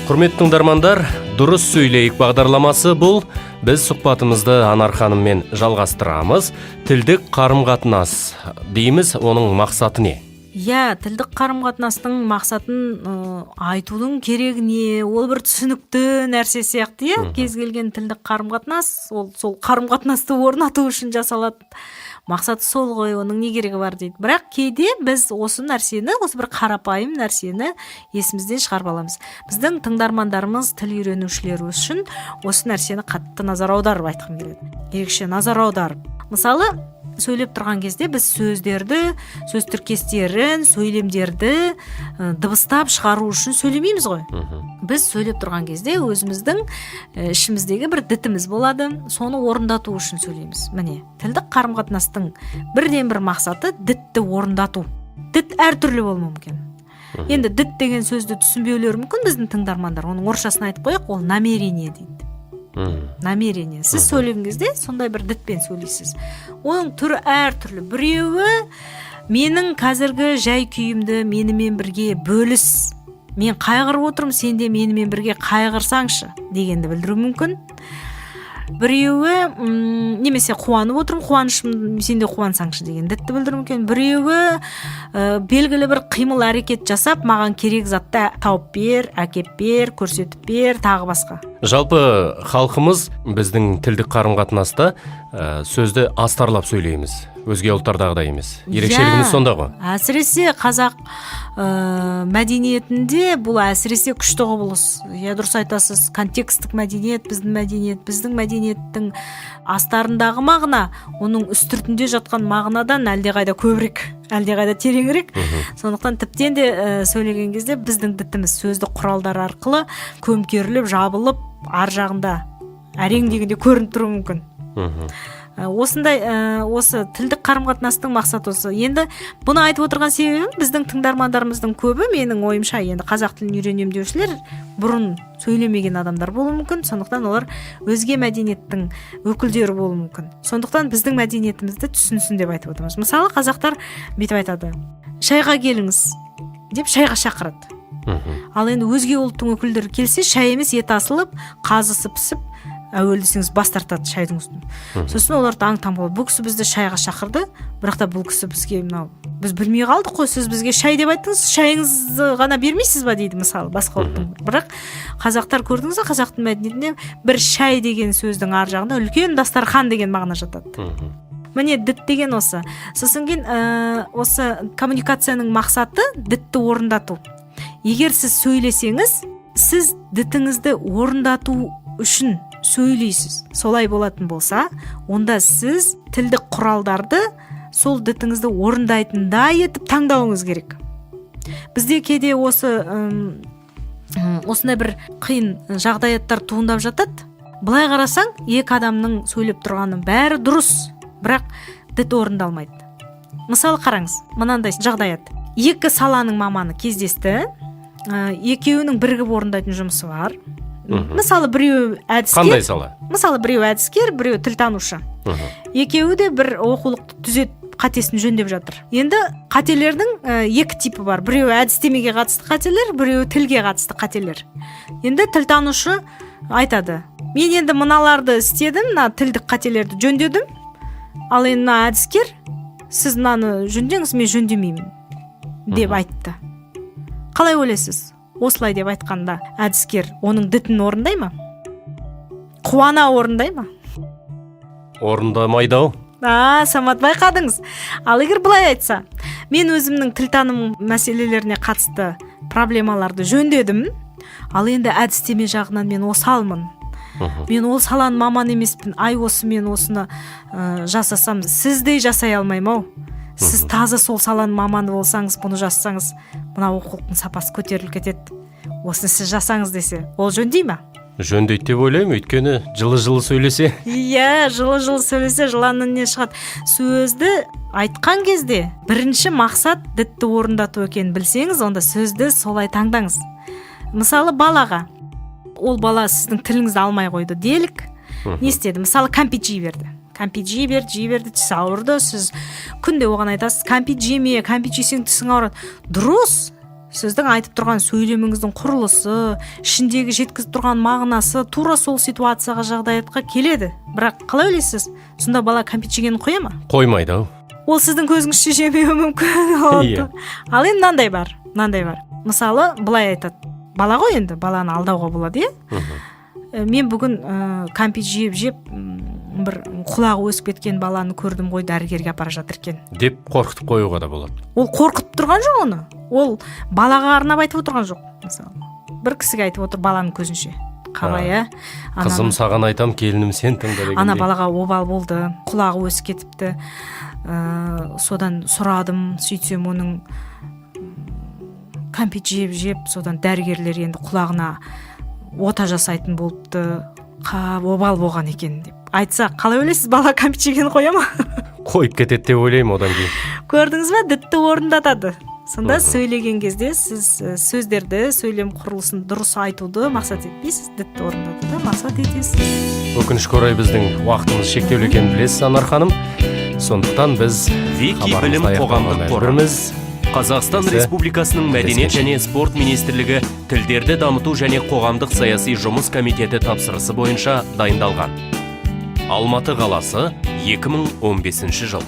Құрметті тыңдармандар, «Дұрыс сөйлейік» бағдарламасы бұл. Біз сұхбатымызды Анар ханыммен жалғастырамыз. Тілдік қарым қатынас дейміз, оның мақсаты не? Иә, тілдік қарым қатынастың мақсатын айтудың керегі не? Ол бір түсінікті нәрсе сияқты, иә. Кез келген тілдік қарым қатынас ол сол қарым қатынасты орнату үшін жасалады, мақсаты сол ғой, оның не керегі бар дейді. Бірақ кейде біз осы нәрсені, осы бір қарапайым нәрсені есімізден шығарып аламыз. Біздің тыңдармандарымыз тіл үйренушілер үшін осы нәрсені қатты назар аударып айтқым келеді, ерекше назар аударып. Мысалы, сөйлеп тұрған кезде біз сөздерді, сөз тіркестерін, сөйлемдерді дыбыстап шығару үшін сөйлемейміз ғой. Біз сөйлеп тұрған кезде өзіміздің ішіміздегі бір дітіміз болады, соны орындату үшін сөйлейміз. Міне, тілдік қарым қатынастың бірден бір мақсаты — дітті орындату. Діт әртүрлі болуы мүмкін. Енді діт деген сөзді түсінбеулері мүмкін біздің тыңдармандар, оның орысшасын айтып қояйық, ол намерение дейді. Намерение. Сіз сөйлеген кезде сондай бір дітпен сөйлейсіз. Оның түрі әртүрлі. Біреуі менің қазіргі жай күйімді менімен бірге бөліс, мен қайғырып отырмын, сен де менімен бірге қайғырсаңшы дегенді білдіруі мүмкін. Біреуі немесе қуанып отырмын, қуанышым, сен де қуансаңшы деген дітті білдіруі мүмкін. Біреуі белгілі бір қимыл әрекет жасап, маған керек затты тауып бер, әкеп бер, көрсетіп бер, тағы басқа. Жалпы халқымыз, біздің тілдік қарым қатынаста сөзді астарлап сөйлейміз, өзге ұлттардағыдай емес, ерекшелігіміз сонда ғой. Әсіресе қазақ мәдениетінде бұл әсіресе күшті құбылыс. Иә, дұрыс айтасыз, контексттік мәдениет біздің мәдениет. Біздің мәдениеттің астарындағы мағына оның үстіртінде жатқан мағынадан әлдеқайда көбірек, әлдеқайда тереңірек. Сондықтан тіптен де сөйлеген кезде біздің дітіміз сөздік құралдар арқылы көмкеріліп, жабылып, ар жағында әрең дегенде көрініп тұруы мүмкін. Осындай осы тілдік қарым қатынастың мақсаты осы. Енді бұны айтып отырған себебім, біздің тыңдармандарымыздың көбі, менің ойымша, енді қазақ тілін үйренемін деушілер бұрын сөйлемеген адамдар болуы мүмкін. Сондықтан олар өзге мәдениеттің өкілдері болуы мүмкін. Сондықтан біздің мәдениетімізді түсінсін деп айтып отырмыз. Мысалы, қазақтар бүйтіп айтады: «Шайға келіңіз» деп шайға шақырады. Ал енді өзге ұлттың өкілдері келсе, шай емес, ет асылып, қазысы пісіп, әуелі десеңіз, бас тартады шайдың үстін. Сосын олар таң таң қалады: бұл кісі бізді шайға шақырды, бірақ та бұл кісі бізге мынау, біз білмей қалдық қой, сіз бізге шай деп айттыңыз, шайыңызды ғана бермейсіз ба дейді, мысалы, басқа ұлттың. Бірақ қазақтар, көрдіңіз ба, қазақтың мәдениетінде бір шай деген сөздің ар жағында үлкен дастархан деген мағына жатады. Міне, діт деген осы. Сосын кейін осы коммуникацияның мақсаты — дітті орындату. Егер сіз сөйлесеңіз, сіз дітіңізді орындату үшін сөйлейсіз. Солай болатын болса, онда сіз тілдік құралдарды сол дітіңізді орындайтындай етіп таңдауыңыз керек. Бізде кейде осы осындай бір қиын жағдаяттар туындап жатады. Былай қарасаң, екі адамның сөйлеп тұрғаны бәрі дұрыс, бірақ діт орындалмайды. Мысалы, қараңыз, мынандай жағдаят: екі саланың маманы кездесті, екеуінің бірігіп орындайтын жұмысы бар. Мысалы, біреуі әдіскер. Қандай сала? Мысалы, біреуі әдіскер, біреуі тілтанушы. Екеуі де бір оқулықты түзетіп, қатесін жөндеп жатыр. Енді қателердің екі типі бар: біреуі әдістемеге қатысты қателер, біреуі тілге қатысты қателер. Енді тілтанушы айтады: «Мен енді мыналарды істедім, мына тілдік қателерді жөндедім. Ал енді мына әдіскер, сіз мынаны жөндеңіз, мен жөндемеймін», — деп айтты. Қалай ойлайсыз, осылай деп айтқанда әдіскер оның дітін орындай ма? Қуана орындай ма? Орындамайды ау. А, Самат, байқадыңыз. Ал егер былай айтса: «Мен өзімнің тілтаным мәселелеріне қатысты проблемаларды жөндедім, ал енді әдістеме жағынан мен осалмын, мен ол саланың маманы емеспін, ай, осы мен осыны жасасам, сіздей жасай алмаймын ау, сіз таза сол саланың маманы болсаңыз, бұны жазсаңыз, мына оқулықтың сапасы көтеріліп кетеді, осыны сіз жасаңыз», — десе, ол жөндей ма? Жөндейді деп ойлаймын, өйткені жылы жылы сөйлесе. Иә, жылы жылы сөйлесе, жыланның не шығады. Сөзді айтқан кезде бірінші мақсат дітті орындату екенін білсеңіз, онда сөзді солай таңдаңыз. Мысалы, балаға, ол бала сіздің тіліңізді алмай қойды делік. Не істеді? Мысалы, кәмпит жей берді, кәмпит жей берді, жей берді, тісі ауырды. Сіз күнде оған айтасыз: «Кәмпит жеме, кәмпит жесең, тісің ауырады». Дұрыс, Сіздің айтып тұрған сөйлеміңіздің құрылысы, ішіндегі жеткізіп тұрған мағынасы тура сол ситуацияға, жағдаятқа келеді. Бірақ қалай ойлайсыз, сонда бала кәмпит жегенін қоя ма? Қоймайды ау. Ол сіздің көзіңізше жемеуі мүмкін. Иә. Ал енді мынандай бар, мысалы, былай айтады бала ғой, енді баланы алдауға болады, иә. Мен бүгін кәмпит жеп жеп бір құлағы өсіп кеткен баланы көрдім ғой, дәрігерге апара жатыр екен деп қорқытып қоюға да болады. Ол қорқытып тұрған жоқ, оны ол балаға арнап айтып отырған жоқ. Мысалы, бір кісіге айтып отыр баланың көзінше қалай, иә. Қызым, саған айтам, келінім, сен тыңда дегендей. Ана балаға обал болды, құлағы өсіп кетіпті. Содан сұрадым, сөйтсем, оның кәмпит жеп жеп, содан дәрігерлер енді құлағына ота жасайтын болыпты, қап, обал болған екен деп айтса, қалай ойлайсыз, бала кәмпит жегенін қоя ма? Қойып кетеді деп ойлаймын одан кейін. Көрдіңіз ба, дітті орындатады сонда. Сөйлеген кезде сіз сөздерді, сөйлем құрылысын дұрыс айтуды мақсат етпейсіз, дітті орындатуды мақсат етесіз. Өкінішке орай, біздің уақытымыз шектеулі екенін білесіз, Анар ханым, сондықтан біз Вики хабарымызды білім аяқтауға қоғамдық қоры. мәжбүрміз. Қазақстан Келесі Республикасының Мәдениет кездескенше. және спорт министрлігі Тілдерді дамыту және қоғамдық саяси жұмыс комитеті тапсырысы бойынша дайындалған. Алматы қаласы, 2015 жыл.